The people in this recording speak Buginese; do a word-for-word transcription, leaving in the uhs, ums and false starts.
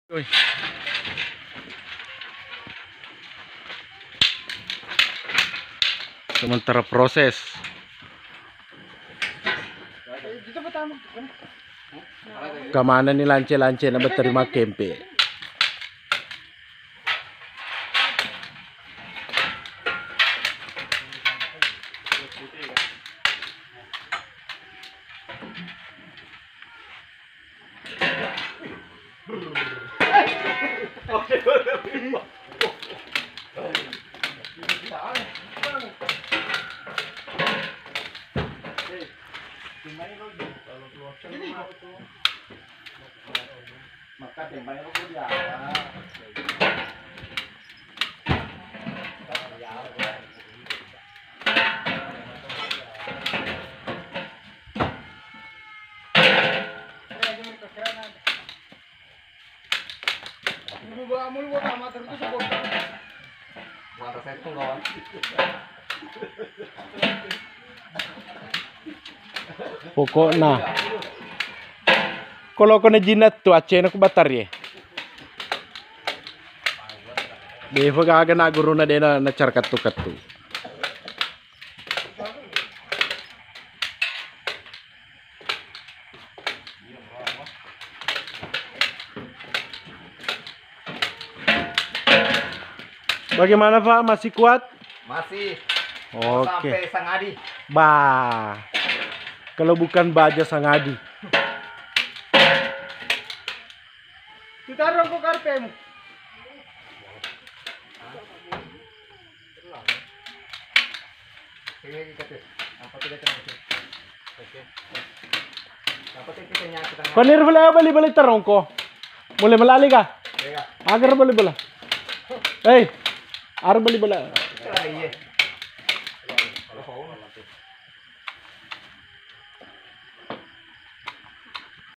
Oi. Sementara proses. Kamanenni lance-lance na betterima kempe. Pokokna, ko lokona jinna tu accena ku batari e. Defa gaga na guruna dena nacara kattu-kattu. Bagaimana, Pak? Masih kuat? Masih. Oke. Sampai Sangadi. Bah, kalau bukan baja Sangadi. Kita rongko karpemu. Panir bela beli-beli terongko. Mulai melali kah? Agar beli bela. Hei, ar beli bela.